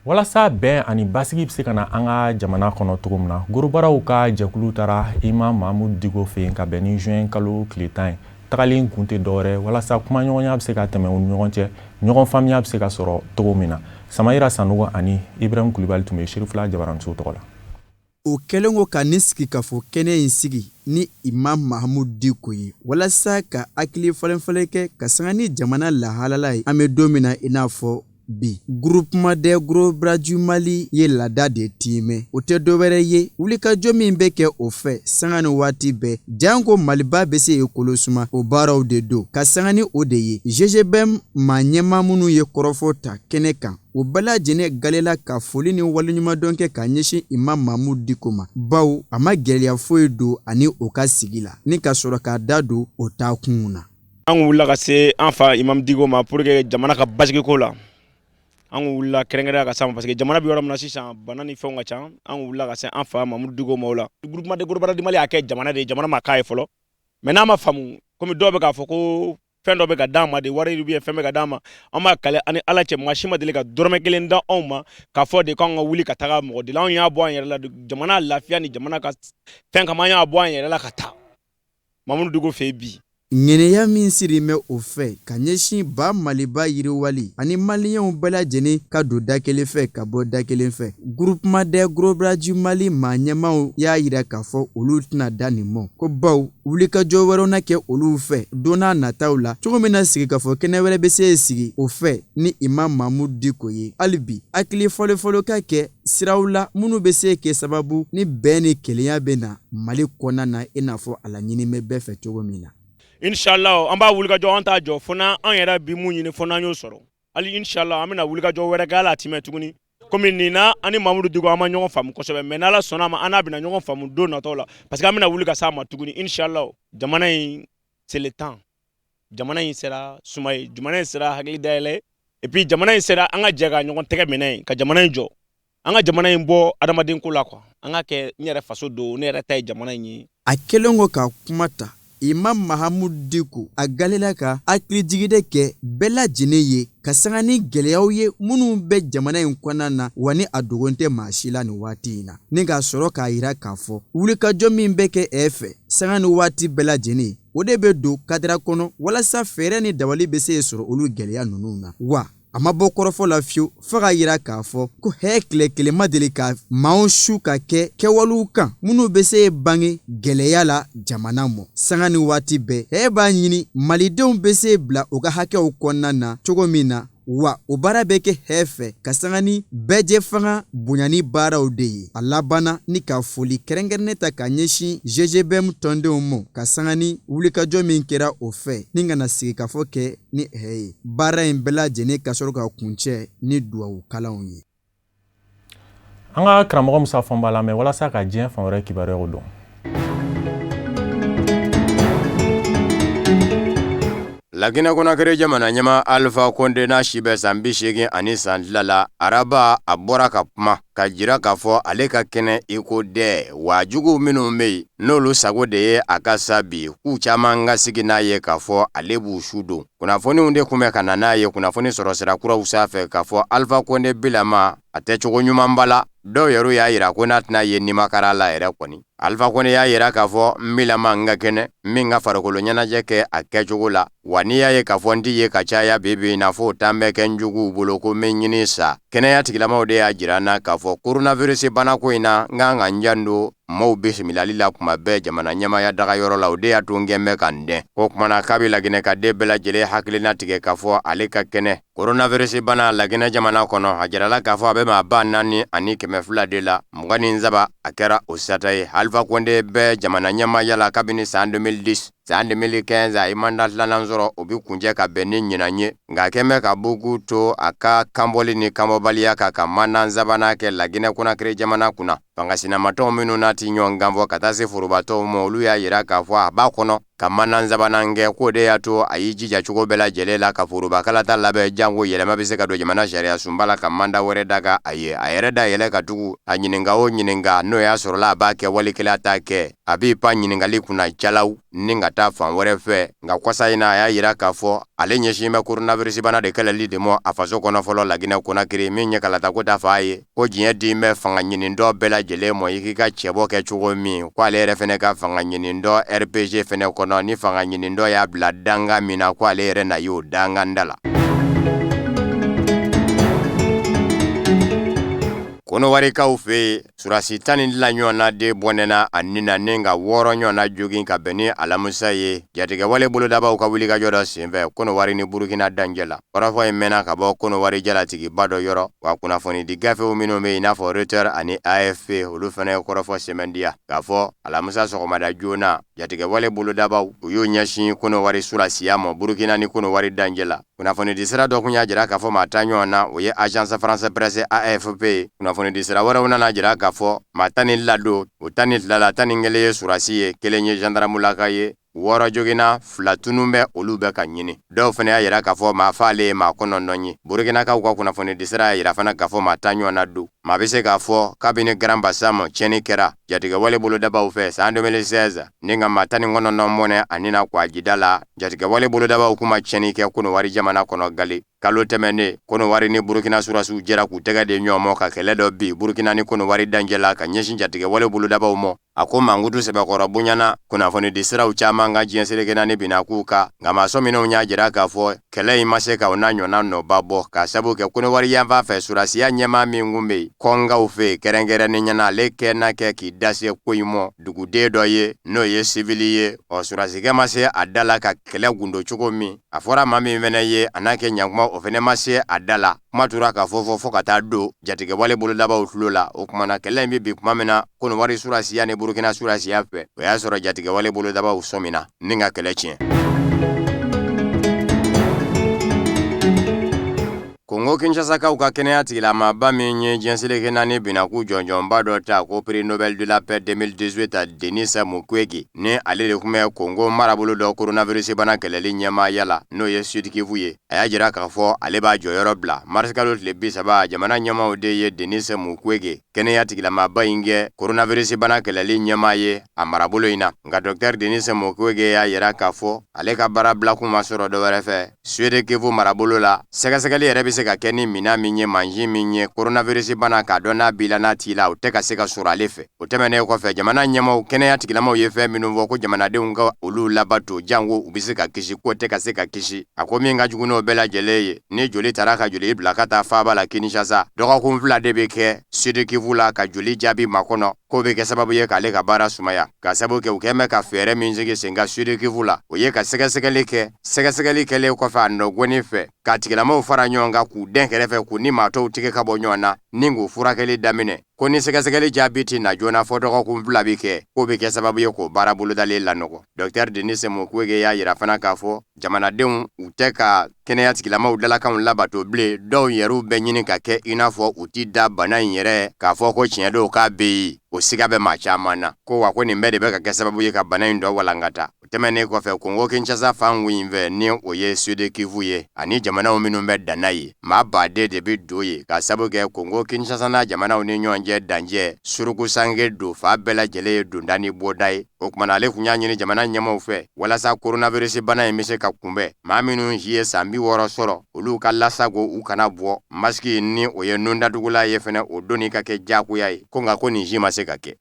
[SPEAKER 1] Walasa bɛn ani basigi bɛ se ka na an ka jamana kɔnɔ cogo min na, gros brasw ka jɛkulu taara Imam Mahamudu Diko fɛ yen ka bɛn ni juin kalo tile 10 ye. Tagali kun tɛ dɔwɛrɛ walasa kumaɲɔgɔnya bɛ se ka tɛmɛ u ni ɲɔgɔn cɛ, ɲɔgɔn faamuya bɛ se ka sɔrɔ cogo min na. Samayira Sanogo ani Ibrahim Kulibali tun bɛ Serifula Jabaranso tɔgɔ la.
[SPEAKER 12] O kɛlen kɔ ka nin sigikafɔ kɛnɛ in sigi ni Imam Mahamudu Diko ye walasa ka hakili falenfalen kɛ ka sanga ni jamana lahalaya ye an bɛ don min na i n'a fɔ bi. Groupement des gros bras du Mali ye laada de tiimɛ, o tɛ dɔwɛrɛ ye wulikajɔ min bɛ kɛ o fɛ sanga ni waati bɛɛ, janko Maliba bɛ se kolo suma o baaraw de don ka sanga ni o de ye. GGBM maa ɲɛmaa minnu ye kɔrɔfɔ ta kɛnɛ kan, o bɛɛ lajɛlen galela ka foli ni waleɲumandɔn kɛ ka ɲɛsin Imam Mahamudu Diko ma, bawo a ma gɛlɛya foyi don ani o ka sigi la ni ka sɔrɔ k'a da don o taakunw na.
[SPEAKER 7] An wulila ka se an fa Imam Diko ma pour que jamana ka basigi ko la. An wulila kɛrɛnkɛrɛnya ka s'a ma parce que jamana bɛ yɔrɔ min na sisan, bana ni fɛnw ka ca. An wulila ka se an fa Mahamudu Diko ma o la. Groupement des gros bras du Mali y'a kɛ jamana de ye, jamana ma k'a ye fɔlɔ. Mais n'a ma faamu, komi dɔw bɛ k'a fɔ ko fɛn dɔ bɛ ka d'an ma de, wari ou bien fɛn bɛ ka d'an ma, an b'a kale ani Ala cɛ, maa si ma deli ka dɔrɔmɛ kelen da anw ma k'a fɔ de k'an ka wuli ka taga mɔgɔ deli. Anw y'a bɔ an yɛrɛ la, jamana lafiya ni jamana ka fɛn kama, an y'a bɔ an yɛrɛ la ka taa Mahamudu Diko fɛ yen bi.
[SPEAKER 12] Ŋaniya min siri bɛ o fɛ ka ɲɛsin ba Maliba yiriwali ani maliyɛnw bɛɛ lajɛlen ka don da kelen fɛ ka bɔ da kelen fɛ, Groupement des gros bras du Mali maa ɲɛmaaw y'a jira k'a fɔ olu tɛna da nin mɔ, ko bawo wulikajɔ wɛrɛw na kɛ olu fɛ don n'a nataw la, cogo min na sigikafɔ kɛnɛ wɛrɛ bɛ se sigi o fɛ ni Imam Mahamudu Diko ye. Hali bi hakili fɔlɔfɔlɔ ka kɛ siraw la minnu bɛ se kɛ sababu ni bɛn ni kelenya bɛ na Mali kɔnɔna na, i n'a fɔ a laɲini bɛ bɛɛ fɛ cogo min na.
[SPEAKER 7] Inshallah, an b'a wulikajɔ, an t'a jɔ fo n'an yɛrɛ bi mun ɲini, fo n'an y'o sɔrɔ. Hali inshallah, an bɛna wulikajɔ wɛrɛ kɛ, hali a ti mɛn tuguni. Komi nin na, an ni Mahamudu Diko an ma ɲɔgɔn faamu kosɛbɛ, mais n'Ala sɔnna a ma, an n'a bɛna ɲɔgɔn faamu don nataw la, parce que an bɛna wuli ka s'a ma tuguni inshallah. Jamana in, c'est le temps. Jamana in sera suma ye, jamana in sera hakili dayɛlɛ, et puis jamana in sera an ka jɛ ka ɲɔgɔn tɛgɛ minɛ yen ka jamana in jɔ, an ka jamana in bɔ adamaden ko la quoi. An ka kɛ n yɛrɛ faso don, ne yɛrɛ ta ye jamana in ye.
[SPEAKER 12] A kɛlen kɔ ka kuma ta, Imam Mahamudu Diko a galela ka hakilijigin kɛ bɛɛ lajɛlen ye ka sanga ni gɛlɛyaw ye minnu bɛ jamana in kɔnɔna na, wa ni a dogon tɛ maa si la nin waati in na, ni k'a sɔrɔ k'a jira k'a fɔ wulikajɔ min bɛ kɛ ɛ fɛ sanga ni waati bɛɛ lajɛlen, o de bɛ don kadira kɔnɔ walasa fɛɛrɛ ni dabali bɛ se sɔrɔ olu gɛlɛya ninnu na. Wa a ma bɔ kɔrɔfɔ la fiyewu fo k'a jira k'a fɔ ko hɛɛ tile kelen ma deli ka maaw su ka kɛ kɛwalew kan minnu bɛ se bange gɛlɛya la jamana mɔ. Sanga ni waati bɛɛ hɛɛ b'a ɲini malidenw bɛ se bila u ka hakɛw kɔnɔna na cogo min na, wa o baara bɛ kɛ hɛɛ fɛ ka sanga ni bɛɛjɛfanga bonyani baaraw de ye. A labanna ni ka foli kɛrɛnkɛrɛnnen ta ka ɲɛsin GGBM tɔndenw ma ka sanga ni wulikajɔ min kɛra o fɛ ni ka na sigikafɔ kɛ ni hɛɛ ye. Baara in bɛɛ lajɛlen ka sɔrɔ ka kuncɛ ni duwawu kalanw ye.
[SPEAKER 1] An ka karamɔgɔ Musa Fɔnba lamɛn walasa ka diɲɛ fan wɛrɛ kibaruyaw dɔn.
[SPEAKER 2] Laginɛ Konakiri jamana ɲɛmaa Alpha Konde n'a si bɛ san 80 ani san tila la, araba a bɔra ka kuma ka jira k'a fɔ ale ka kɛnɛ i ko dɛ, wa juguw minnu bɛ yen n'olu sago de ye a ka sa bi, k'u caman ka sigi n'a ye k'a fɔ ale b'u su don. Kunnafoniw de tun bɛ ka na n'a ye kunnafoni sɔrɔ sira kuraw sanfɛ k'a fɔ Alpha Konde bilama a tɛ cogo ɲumanba la. Dɔw yɛrɛ y'a jira ko n'a tɛna ye nimakara la yɛrɛ kɔni. Alpha Konde y'a jira k'a fɔ n bilama n ka kɛnɛ, n bɛ n ka farikolo ɲɛnajɛ kɛ a kɛcogo la, wa n'i y'a ye k'a fɔ n tɛ ye ka caya bi bi in na, f'o tan bɛ kɛ n juguw bolo ko n bɛ ɲini sa. Kɛnɛya tigilamaw de y'a jira n na k'a fɔ coronavirus banako in na, n kan ka n janto maaw bisimilali la kuma bɛɛ jamana ɲɛmaaya dagayɔrɔ la, o de y'a to n kɛn bɛ ka n dɛn. Ko kumana k'a bɛ Laginɛ ka den bɛɛ lajɛlen hakilina tigɛ k'a fɔ ale ka kɛnɛ. Coronavirus bana Laginɛ jamana kɔnɔ, a jirala k'a fɔ a bɛ maa 4200 de la, 23 a kɛra o sata ye. Alpha Konde bɛ jamana ɲɛmaaya la kabini san 2010. San 2015 a ye mandat filanan sɔrɔ, o bɛ kuncɛ ka bɛn ni ɲinan ye, nka a kɛn bɛ ka bugu to a ka kanbɔli ni kanbɔbaliya kan ka mandat sabanan kɛ Laginɛ Konakiri jamana kunna. Fanga sinamatɔnw minnu n'a ti ɲɔgɔn kanfɔ ka taa se forobatɔnw ma, olu y'a jira k'a fɔ a b'a kɔnɔ Ka mandat sabanan kɛ, k'o de y'a to a y'i jija cogo bɛɛ lajɛlen la ka foroba kalata labɛn, janko yɛlɛma bɛ se ka don jamana sariya sunba la ka mandat wɛrɛ daga a ye. A yɛrɛ da yɛlɛ ka tugu a ɲininka o ɲininka, n'o y'a sɔrɔla a b'a kɛ wali kelen a t'a kɛ, a b'i pan ɲininkali kunna calaw ni ka taa fan wɛrɛ fɛ. Nka kɔsa in na, a y'a jira k'a fɔ ale ɲɛsin bɛ coronavirus bana de kɛlɛli de ma a faso kɔnɔ fɔlɔ, Laginɛ Konakiri, min ye kalatako ta fa ye, ko diɲɛ den bɛ fanga ɲinintɔ bɛɛ lajɛlen ma, i k'i ka cɛbɔ kɛ cogo min, ko ale yɛrɛ fɛnɛ ka fanga ɲinintɔ RPG fɛnɛ kɔnɔ, ni fanga ɲinintɔ y'a bila danga min na, ko ale yɛrɛ na y'o danga da la. Kɔnɔwarikaw fɛ yen, surasi 12 ɲɔgɔnna de bɔnɛna a ni na ni ka 6 ɲɔgɔnna jogin ka bɛn ni alamisa ye, jatigɛwale bolodabaw ka wulikajɔ dɔ senfɛ Kɔnɔwari ni Burukina dancɛ la. Kɔrɔfɔ in mɛnna ka bɔ Kɔnɔwari jalatigiba dɔ yɔrɔ wa. Kunnafonidi gafew minnu bɛ i n'a fɔ Reuters ani AFP, olu fana ye kɔrɔfɔ sɛmɛntiya k'a fɔ alamisa sɔgɔmada joona, jatigɛwale bolodabaw, u y'u ɲɛsin Kɔnɔwari surasiya ma Burukina ni Kɔnɔwari dancɛ la. Kunnafonidi sira dɔ kun y'a jira k'a fɔ maa 10 ɲɔgɔn na, o ye Agence France Presse AFP ye. Kunnafonidi sira wɛrɛw nana jira k'a fɔ maa 12 don. O 12 la, 11 ye surasi ye, kelen ye gendarmulaka ye, 6 joginna, 2 tunun bɛ, olu bɛ ka ɲini. Dɔw fana y'a jira k'a fɔ maa faalen ye maa 9 ye. Burukinakaw ka kunnafonidi sira y'a jira fana k'a fɔ maa 10 ɲɔgɔn na don. Maa bɛ se k'a fɔ kabini Grand Bassam tiɲɛni kɛra jatigɛwale bolodabaw fɛ san 2016 ni ka maa 19 bɔnɛ a ni na kwajida la, jatigɛwale bolodabaw kun ma tiɲɛni kɛ Kɔnɔwari jamana kɔnɔ gale. Kalo tɛmɛnen, Kɔnɔwari ni Burukina surasiw jɛra k'u tɛgɛ di ɲɔgɔn ma ka kɛlɛ dɔ bin Burukina ni Kɔnɔwari dancɛ la ka ɲɛsin jatigɛwale bolodabaw ma. A ko mankutu sɛbɛkɔrɔ bonyana kunnafonidi siraw caman kan diɲɛ seleke naani binnakuw kan, nka maa sɔminenw y'a jira k'a fɔ kɛlɛ in ma se ka o n'a ɲɔgɔnna nɔba bɔ, k'a sabu kɛ Kɔnɔwari yanfan fɛ surasiya ɲɛmaa min kun bɛ yen kɔnkaw fɛ yen kɛrɛnkɛrɛnnenya na, ale kɛ n'a kɛ k'i da se ko in mɔ duguden dɔ ye, n'o ye sivili ye. Ɔ surasikɛ ma se a da la ka kɛlɛ gundo cogo min, a fɔra maa min fana ye a n'a kɛ ɲankuma, o fana ma se a da la. Kuma tora ka fɔ fɔ fo ka taa don jatigɛwale bolodabaw tulo la. O tuma na, kɛlɛ in bɛ bi tuma min na Kɔnɔwari surasiya ni Burukina surasiya fɛ, o y'a sɔrɔ jatigɛwale bolodabaw sɔmina ni ka kɛlɛ tiɲɛ. Kongo Kinshasakaw ka kɛnɛya tigilamaba min ye diɲɛ seleke naani binnaku jɔnjɔnba dɔ ta ko prix Nobel de la paix 2018, Denis Mukwege, ni ale de tun bɛ Kongo marabolo dɔ coronavirus bana kɛlɛli ɲɛmaaya la, n'o ye Sud Kivu ye, a y'a jira k'a fɔ ale b'a jɔyɔrɔ bila marisikalo tile 30. Jamana ɲɛmaaw de ye Denis Mukwege, kɛnɛya tigilamaba in, kɛ coronavirus bana kɛlɛli ɲɛmaa ye a marabolo in na. Nka Dr Denis Mukwege y'a jira k'a fɔ ale ka baara bilakun ma sɔrɔ dɔ wɛrɛ fɛ. Sud Kivu marabolo la, sɛgɛsɛgɛli yɛrɛ bɛ se ka kɛ ni minɛn min ye, mansin min ye coronavirus bana k'a dɔn n'a b'i la n'a t'i la, o tɛ ka se ka sɔrɔ ale fɛ. O tɛmɛnen kɔfɛ, jamana ɲɛmaaw, kɛnɛya tigilamaw ye fɛn minnu fɔ ko jamanadenw ka olu labato janko u bɛ se ka kisi, k'o tɛ ka se ka kisi. A ko min ka jugu n'o bɛɛ lajɛlen ye, ni joli tara ka joli bila ka taa faaba la Kinshasa, dɔgɔkun 2 de bɛ kɛ Sud Kivu la ka joli jaabi makɔnɔ, k'o bɛ kɛ sababu ye k'ale ka baara sumaya, ka sababu kɛ u kɛn bɛ ka fɛɛrɛ min sigi sen kan Sud Kivu la, o ye ka sɛgɛsɛgɛli kɛ. Sɛgɛsɛgɛli kɛlen kɔfɛ, a nɔgɔni fɛ ka tigilamaw fara ɲɔgɔn kan k'u dɛn kɛrɛfɛ, k'u ni maa tɔw tigɛ ka bɔ ɲɔgɔn na ni k'u furakɛli daminɛ, ko ni sɛgɛsɛgɛli jaabi tɛ na joona fɔ dɔgɔkun 2 bɛ kɛ, k'o bɛ kɛ sababu ye k'o baara bolodalen lanɔgɔ. Dr Denis Mukwege y'a jira fana k'a fɔ jamanadenw, u tɛ ka kɛnɛya tigilamaw dalakanw labato bilen. Dɔw yɛrɛw bɛ ɲini ka kɛ i n'a fɔ u ti da bana in yɛrɛ k'a fɔ ko tiɲɛ don k'a bɛ yen, o siga bɛ maa caman na, ko wa ko nin bɛɛ de bɛ ka kɛ sababu ye ka bana in dɔ walankata. O tɛmɛnen kɔfɛ, Kongo Kinshasa fan in fɛ, ni o ye Sud Kivu ye ani jamanaw minnu bɛ danna ye, maa baden de bɛ don yen, ka sabu kɛ Kongo Kinshasa n'a jamanaw ni ɲɔgɔn cɛ dancɛ surukusange don, fan bɛɛ lajɛlen ye donda ni bɔda ye. O tuma na, ale tun y'a ɲini jamana ɲɛmaaw fɛ walasa coronavirus bana in bɛ se ka kunbɛn, maa minnu si ye san 60 sɔrɔ, olu ka lasago, u kana bɔ, masque ni o ye nundatugulan ye fɛnɛ, o donni ka kɛ diyagoya ye. Ko nka ko nin si ma se ka kɛ.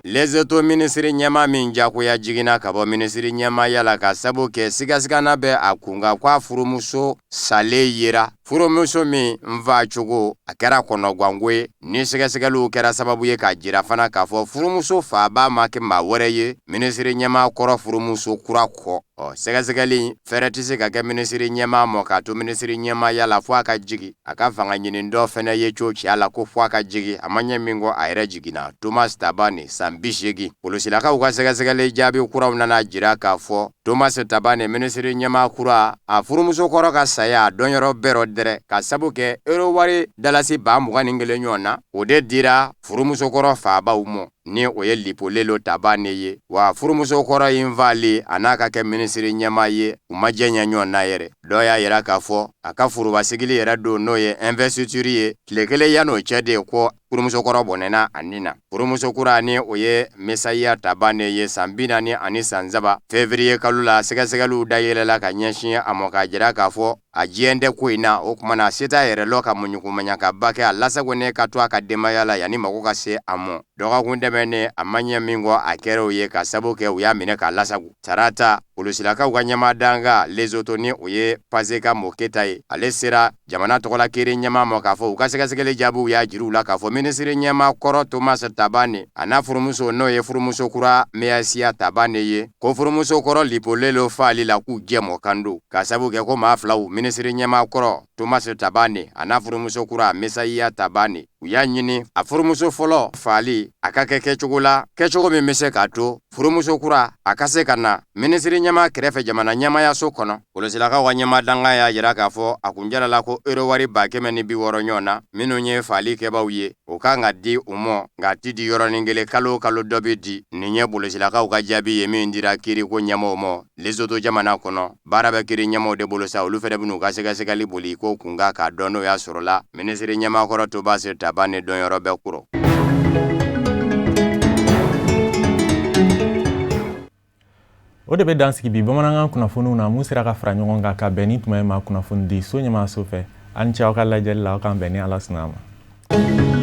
[SPEAKER 2] Lesotho minisiri ɲɛmaa min jagoya jiginna ka bɔ minisiri ɲɛmaaya la ka sabu kɛ sigasigana bɛ a kun kan ko a furumuso salen yera, furumuso min n fa cogo a kɛra kɔnɔganko ye, ni sɛgɛsɛgɛliw kɛra sababu ye k'a jira fana k'a fɔ furumuso faaba ma kɛ maa wɛrɛ ye minisiri ɲɛmaa kɔrɔ furumuso kura kɔ. Ɔ sɛgɛsɛgɛli fɛɛrɛ tɛ se ka kɛ minisiri ɲɛmaa mɔ k'a to minisiri ɲɛmaaya la fo a ka jigin. A ka fanga ɲini dɔ fɛnɛ ye co cɛ la ko fo a ka jigin. A ma ɲɛ min kɔ, a yɛrɛ jiginna. Thomas Thabane, san 80, polosilakaw ka sɛgɛsɛgɛli jaabi kuraw nana jira k'a fɔ Thomas Thabane minisiri ɲɛmaa kura a furumuso kɔrɔ ka saya a dɔnyɔrɔ bɛɛ rɔ dɛrɛ ka sabu kɛ euro wari dalasi 21,000 ɲɔgɔn na o de dira furumuso kɔrɔ faabaw mɔ ni o ye Lipolelo Thabane ye wa furumuso kɔrɔ in faali a n'a ka kɛ minisiri ɲɛmaa ye u ma jɛɲɛ ɲɔgɔn na yɛrɛ. Dɔ y'a yira k'a fɔ a ka forobasigili yɛrɛ don n'o ye investiture ye tile kelen yan'o cɛ de ko furumuso kɔrɔ bɔnɛna a ni na. Furumuso kura ni o ye Mesaya Tabane ye san 43 février kalo la sɛgɛsɛgɛliw dayɛlɛla ka ɲɛsin a ma k'a jira k'a fɔ a jɛn tɛ ko in na. O tuma na se t'a yɛrɛ lɔ ka muɲukumaɲakaba kɛ a lasagonnen ka to a ka denbaya la yanni mago ka se a mɔ. Dɔgɔkun tɛmɛnen a ma ɲɛ min kɔ a kɛra o ye ka sabu kɛ u y'a minɛ k'a lasago. Tarata polosilakaw ka ɲɛmaa dankan Lesotho ni o ye Paseka Moketa ye, ale sera jamana tɔgɔla kiiri ɲɛmaa ma k'a fɔ u ka sɛgɛsɛgɛli jaabiw y'a jira u la k'a fɔ minisiri ɲɛmaa kɔrɔ Thomas Thabane a n'a furumuso n'o ye furumuso kura Measia Thabane ye, ko furumuso kɔrɔ Lipolelo faali la k'u jɛmɔkan don ka sabu kɛ ko maa filaw minisiri ɲɛmaa kɔrɔ Thomas Thabane a n'a furumuso kura Mesaia Thabane u y'a ɲini a furumuso fɔlɔ faali a ka kɛ kɛcogo la kɛcogo min bɛ se k'a to furumuso kura a ka se ka na minisiri ɲɛmaa kɛrɛfɛ jamana ɲɛmaayaso kɔnɔ. Polosilakaw ka ɲɛmaa dankan y'a jira k'a fɔ a kun jarala ko euro wari 160,000 ɲɔgɔn na minnu ye faali kɛbaaw ye o kan ka di u mɔ, nka a ti di yɔrɔnin kelen, kalo o kalo dɔ bɛ di. Nin ye polosilakaw ka jaabi ye min dira kiiriko ɲɛmaaw mɔ Lesotho jamana kɔnɔ. Baara bɛ kiiri ɲɛmaaw de bolo sa, olu fɛnɛ bɛn'u ka sɛgɛsɛgɛli boli ko kunkan k'a dɔn n'o y'a sɔrɔla minisiri ɲɛmaa kɔrɔ Thomas Thabane dɔnyɔrɔ bɛ ko rɔ.
[SPEAKER 1] O de bɛ dan sigi bi bamanankan kunnafoniw na mun sera ka fara ɲɔgɔn kan ka bɛn ni tuma in ma kunnafonidi so ɲɛmaaso fɛ. Aw ni ce aw ka lajɛli la, aw k'an bɛn ni Ala sɔnna a ma.